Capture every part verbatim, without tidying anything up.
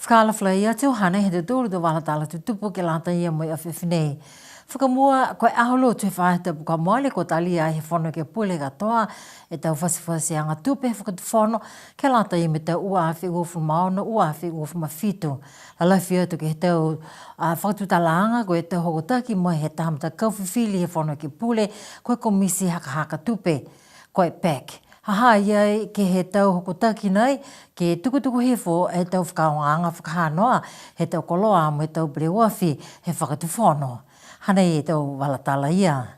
Fakaalofa lahi atu, hanei e tau tolu tau vala tala tutupu ke lata ia mo e afiafi nei. Fakamua, ko e Aho Lotu he faahi tapu kua mole, kua talia he Fono Ekepule katoa e tau fasifasiaga tupe he Fakatufono, ke lata ia mo e tau ua afe uafulu ma ono, ua afe uafulu ma fitu. Lalafi atu ke he tau, a, fakatutalaaga, ko e tau hokotaki mai he taha matakau fifili he Fono Ekepule, ko e Komisi Hakahaka Tupe, ko e PAC. Ha ha i ai ke he tau hokotaki nei, ke tukutuku hifo e tau fakaaogaaga fakahanoa he tau koloa mo e tau peleoafi he Fakatufono. Hanei e tau vala tala ia.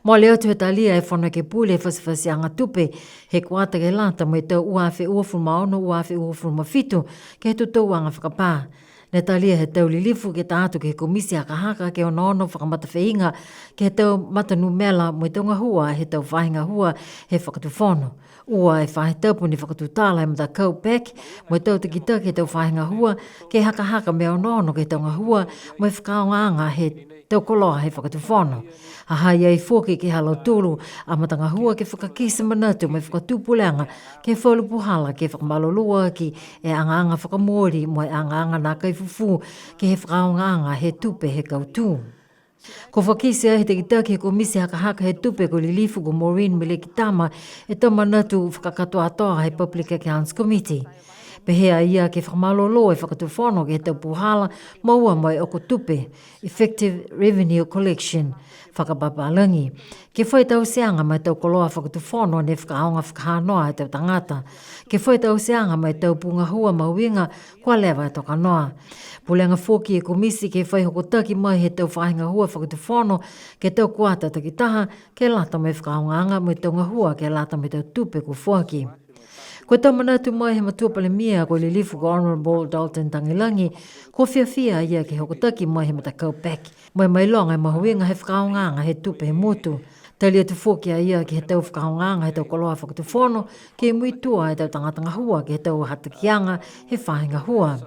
Mole atu he talia e Fono Ekepule e fasifasiaga tupe he kuata ke lata mo e tau ua afe uafulu ma ono, ua afe uafulu ma fitu, ke he totouaga fakapā. Ne talia he tau lilifu ke ta atu ke he Komisi Hakahaka ke onoono fakamatafeiga ke he tau matanumela mo e tau gahua he tau faahi gahua he Fakatufono. Ua e faahi tapu ne fakatutala he matakau PAC mo e tau takitaki he tau faahi gahua ke hakahaka mo e onoono ke he tau gahua mo e fakaaogaaga he tau koloa he Fakatufono. Ha ha i ai foki ke he ha lautolu a matagahua ke fakakite manatu mo e fakatū puleaga ke he falu puhala ke fakamalolō aki e agaaga fakamooli mo e agaaga nākai fufū ke he fakaaogaaga he tupe he kautū. Kua fakakite ai he takitaki he Komisi Hakahaka he Tupe ko e Lilifu ko Maureen Melekitama e tau manatu fakakatoatoa he Public Accounts Committee. Pehē a ia ke fakamalolō e Fakatufono ke he tau puhala moua mo e oko tupe, effective revenue collection, fakapapālagi. Ke fai tauteaga ma e tau koloa Fakatufono ne fakaaoga fakahanoa e tau tagata. Ke fai tauteaga ma e tau pū gahua mahuiga kua leva e tokanoa. Pulega foki e Komisi ke fai hokotaki mai he tau faahi gahua Fakatufono ke he tau kuata takitaha, ke lata mo e fakaaogaaga mo e tau gahua ke lata mo e tau tupe kua foaki. Ko e tau manatu mai he Matua Palemia, ko e Lilifu ko Honourable Dalton Tagelagi, kua fiafia a ia ke hokotaki mai he matakau PAC mo e mailoga e mahuiga he fakaaogaaga he tupe he motu. Tali atu foki a ia ke he tau fakaaogaaga he tau koloa Fakatufono, ke muitua e tau tagata gahua ke he tau hatakiaga he faahi gahua.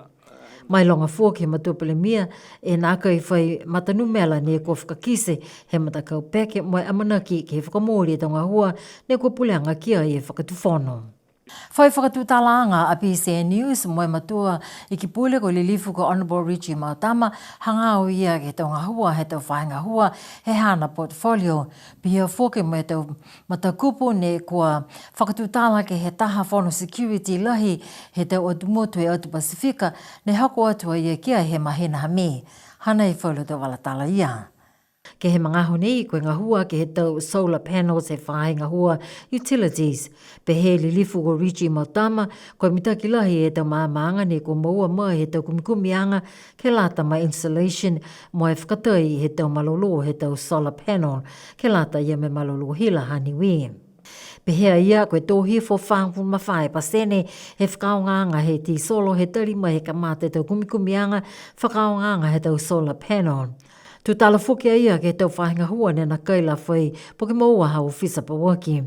Mailoga foki he Matua Palemia, e nākai fai matanumela ne kua fakakite he matakau PAC mo e amanaki ke fakamooli e tau gahua ne kua pulega ki ai e Fakatufono. Fai fakatutalaaga a BCN News mo e Matua Ikipule ko e Lilifu ko Honourable Richie Mautama, hagaao ia ke he tau gahua he tau faahi gahua he haana portfolio. Pihia foki mo e tau matakupu ne kua fakatutala ke he taha fono security lahi he tau atu motu he atu Pasifika, ne hoko atu a ia ki ai he mahina ha Me. Hanei falu tau vala tala ia. Ke he magaaho nei, ko e gahua ke he tau solar panels he faahi gahua utilities. Pehē e Lilifu ko Richie Mautama, ko e mitaki lahi e tau maamaaga ne kua moua mai he tau kumikumiaga ke lata ma e installation mo e fakatai he tau malolō he tau solar panel, ke lata ia mo e malolō hila ha Niue. Pehē a ia, ko e tō hifo fāgofulu ma fā e pasene he fakaaogaaga he tīsolo he tali mai he kamata e tau kumikumiaga fakaaogaaga he tau solar panel. Tutala foki a ia ke he tau faahi gahua ne nākai la fai po ke moua ha ofisa pauaki.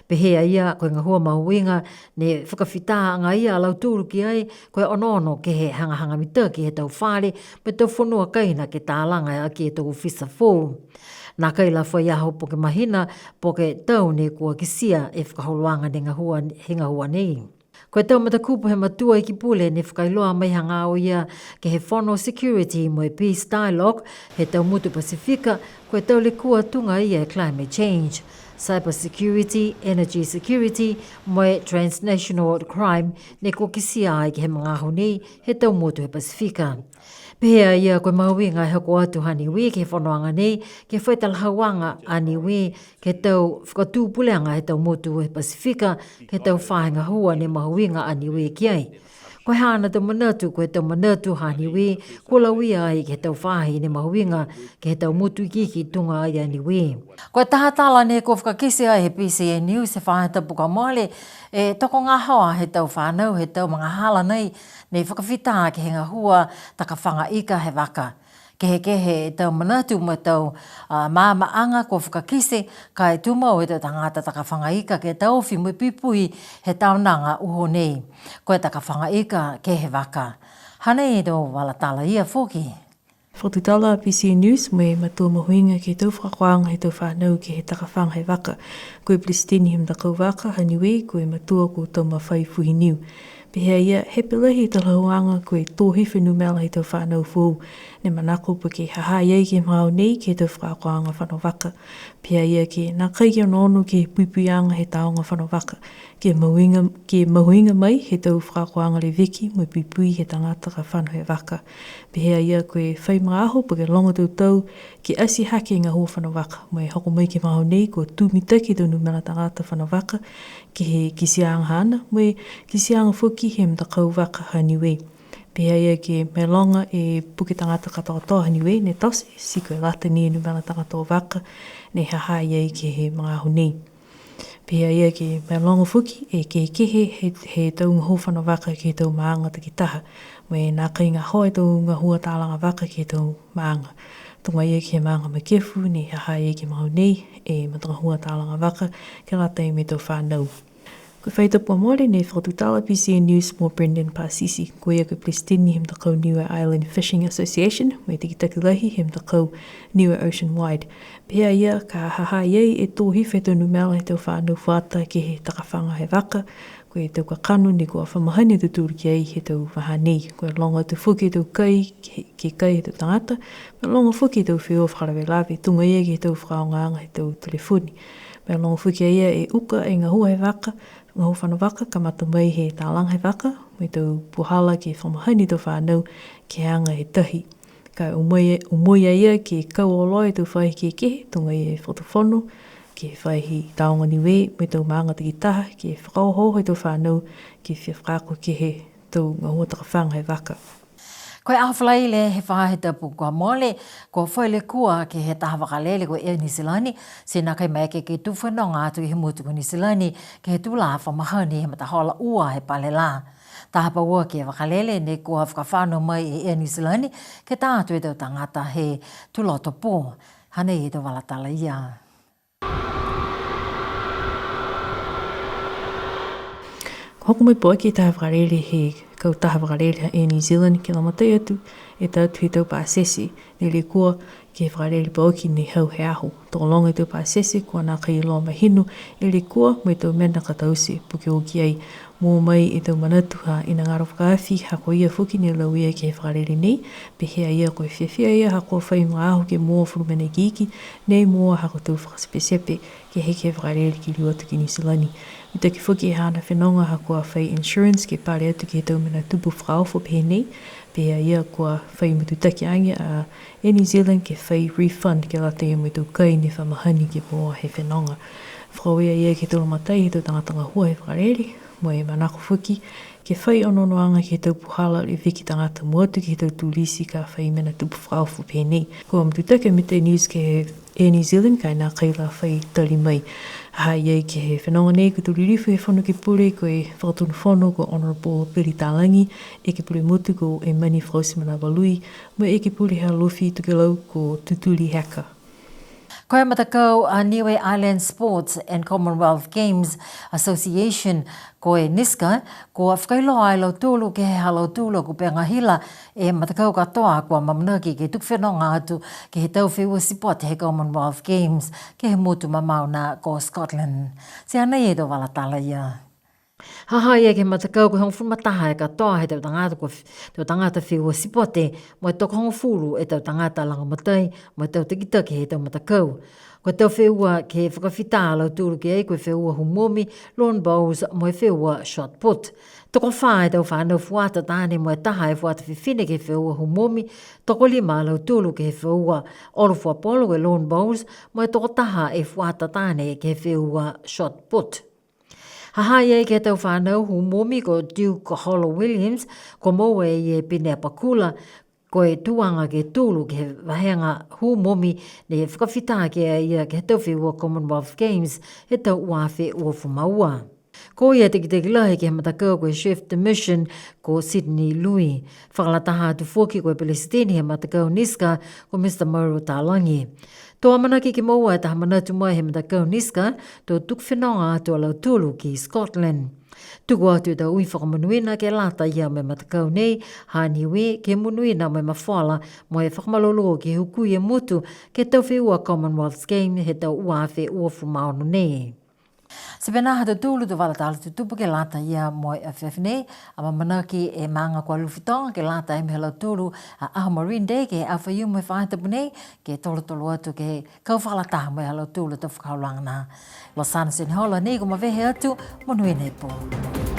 Pehē a ia, ko e gahua mahuiga ne fakafitā agaia a lautolu ki ai, ko e onoono ke he hagahaga mitaki he tau fale mo e tau fonua kaina ke talaga aki e tau ofisa foou. Nākai la fai aho po ke mahina, po ke tau ne kua kitia e fakaholoaga ne gahua, he gahua nei. Ko e tau matakupu he Matua Ikipule ne fakailoa mai hagaao ia ke he fono security mo e peace dialogue he tau motu Pasifika, ko e tau lekua tuga ia e climate change, cyber security, energy security, mo e transnational crime ne kua kitia ai ke he magaaho nei he tau motu he Pasifika. Pehē a ia ko e mahuiga e hoko atu ha Niue ke he fonoaga nei, ke fai talahauaga a Niue ke he tau fakatū puleaga he tau motu he Pasifika, ke he tau faahi gahua ne mahuiga a Niue ki ai. Ko e haana tau manatu, ko e tau manatu ha Niue, kua lauia ai ke he tau faahi ne mahuiga ke he tau motu ikiiki tuga ai a Niue. Ko e taha tala ne kua fakakite ai he BCN News he faahi tapu kua mole, e tokogahoa he tau fanau he tau magahala nei, ne fakafita ke he gahua takafaga ika he vaka. Kehekehe e tau manatu mo e tau, a, maamaaga kua fakakite, ka e tumau e tau tagata takafaga ika ke taofi mo e puipui he taonaga uho nei. Ko e takafaga ika ke he vaka. Hanei e tau vala tala ia foki. Fakatutala a B C News mo e matua mahuiga ke he tau fakaakoaga he tau fanau ke he takafaga he vaka. Ko e Pelesiteni he matakau vaka ha Niue, ko e matua ko Taumafai Fuhiniu. Pehē a ia, he pelahi e talahauaga ko e tō hifo e numela he tau fanau foou. Ne manako po ke ha ha i ai ke he magaaho nei ke he tau fakaakoaga fano vaka. Pehē a ia ke nākai ke onoono ke he puipuiaga he taoga fano vaka. Ke mahuiga, ke mahuiga mai he tau fakaakoaga leveki mo e puipui he tagata ka fano he vaka. Pehē a ia ko e fai magaaho po ke loga tau tau ke ati hake e gahua fano vaka. Mo e hoko mai ke he magaaho nei kua tū mitaki e tau numela tagata fano vaka ke he kitiaaga haana, mo e kitiaaga foki he matakau vaka ha Niue. Pehē a ia ke mailoga e puke tagata katoatoa ha Niue ne tote, ti ko e lata ni e numela tagata o vaka ne ha ha i ai ke he magaaho nei. Pehē a ia ke mailoga foki e kehekehe he, he tau gahua fano vaka ke he tau maaga takitaha. Mo e nākai gahoa e tau gahua talaga vaka ke he tau maaga. Tuga ia ke he maaga Makefu ne ha ha i ai ke he magaaho nei e matagahua talaga vaka ke lata mo e tau fanau. Ko e faahi tapu kua mole ne fakatutala B C N News mo Brendan Pasisi, ko ia ko e Pelesiteni he matakau Niue Island Fishing Association, mo e takitaki lahi he matakau Niue Ocean Wide. Pehē a ia ka ha ha i ai e tō hifo he tau numela he tau fanau fuata ke he takafaga he vaka, ko e tau kakano ne kua fa mahani a tautolu ki ai he tau vahā nei. Ko e loga atu foki e tau kai, ke, ke kai he tau tagata, mo e loga foki e tau feua fakalavelave, tuga ia ke he tau fakaaogaaga he tau telefoni. Mo e loga foki a ia e uka e gahua he vaka, gahua fano vaka, kamata mai he talaga he vaka, mo e tau puhala ke fa mahani e tau fanau ke he aga he tahi. Ka e omoi, omoi a ia ke kau auloa e tau faahi kehekehe, tuga e Fakatufono, ke he faahi Tāoga Niue, mo e tau maaga takitaha, ke fakaohooho e tau fanau, ke fia fakaako ke he tau gahua takafaga he vaka. Ko e aho Falaile he faahi tapu kua mole, kua fai lekua ke he taha vakalele ko Air New Zealand, ti nākai maeke ke tū fenoga atu ke he motu ko New Zealand, ke he tulā fa mahani he matahola ua he pale lā. Taha pauaki e vakalele ne kua fakafano mai e Air New Zealand, ke tā atu e tau tagata he tuloto pō. Hanei e tau vala tala ia. Kua hoko mai pauaki e taha vakalele he kautaha vakalele ha Air New Zealand ke lagomatai atu e tā atu he tau pasese ne lekua ke he vakalele pauaki ne hau he aho. Tokologa e tau pasese kua nākai iloa mahino e lekua mo e tau mena ka taute po ke o ki ai. Moua mai e tau manatu ha Inagalo Fakaafi, ha ko ia foki ne lauia ke he vakalele nei, pehē a ia ko e fiafia a ia ha kua fai magaaho ke moua falu mena ikiiki, ne moua ha ko e tau fakatepetepe, ke hiki e vakalele ke liu atu ki Niu Silani. Mitaki foki e haana fenoga ha kua fai insurance ke pale atu ke he tau mena tupu fakaofo pehē nei, pehē a ia kua fai matutaki age a Air New Zealand ke fai refund ke lata ia mo e tau kai ne fa mahani ke moua he fenoga. Fakaaue a ia ke he tau lagomatai he tau tagata gahua he vakalele, mo e manako foki ke fai onoonoaga ke he tau puhala leveki tagata mua atu ke he tau tulisi ka fai mena tupu fakaofo pehē nei. Kua matutaki e Midday News ke he Air New Zealand, ka e nākai la fai tali mai. Ha ha i ai ke he fenoga nei, ko e tau lilifu he Fono Ekepule, ko e Fakatonu Fono, ko Honourable Billy Talagi, Ekepule Motu, ko Emani Fakaotimanava Lui, mo e Ekepule he Alofi Tokelau, ko Tutuli Heka. Ko e matakau a Niue Island Sports and Commonwealth Games Association, ko e NISCA, kua fakailoa e lautolu ke he ha lautolu a kupega hila e matakau katoa kua amanaki ke tuku fenoga atu ke he tau feua sipote he Commonwealth Games ke he motu mamao na ko Scotland. Ti hanei e tau vala tala ia. Ha ha i ai ke he matakau ko e hogofulu ma taha e katoa he tau tagata kua f-, tau tagata feua sipote, mo e tokohogofulu e tau tagata lagomatai, mo e tau takitaki he tau matakau. Ko e tau feua ke fakafita a lautolu ki ai ko e feua hū momi, lawn bowls, mo e feua shot put. Tokofā e tau fānau fuata taane mo e taha e fuata fifine ke he feua hū momi, tokolima a lautolu ke he feua olo fua polo, ko e lawn bowls, mo e tokotaha e fuata taane ke he feua shot put. Ha ha i ai ke he tau fānau hū momi ko Duke Holo Williams, kua moua e ia e pine apakula, ko e tuaga ke tolu ke he vahega hū momi ne fakafita ki ai a ia ke he tau feua Commonwealth Games he tau ua afe uafulu ma ua. Ko ia e takitaki lahi ke he matakau ko e Chef de Mission ko Sydney Lui. Fakalataha atu foki ko e Pelesiteni he matakau NISCA ko Mr Mauro Talagi. To amanaki ke moua e taha manatu mai he matakau NISCA, to tuku fenoga atu a lautolu ki Scotland. Tuku atu e tau ui fakamonuina ke lata ia mo e matakau nei, ha Niue, ke monuina mo e mafola mo e fakamalolō ke hukui e motu ke he tau feua Commonwealth Games he tau ua afe uafulu ma ono nei. Ti pehē nā ha tautolu tau vala tala tutupu ke lata ia mo e afiafi nei, amaamanaki e maaga ko Alofi Toga ke lata ia mo e ha lautolu a aho Marine Day ke he aho Faiumu he faahi tapu nei, ke tolotolo atu ke kau fakalataha mo e ha lautolu a tau fakaholoaga nā. Losana Senihola nei kua mavehe atu, monuina e pō.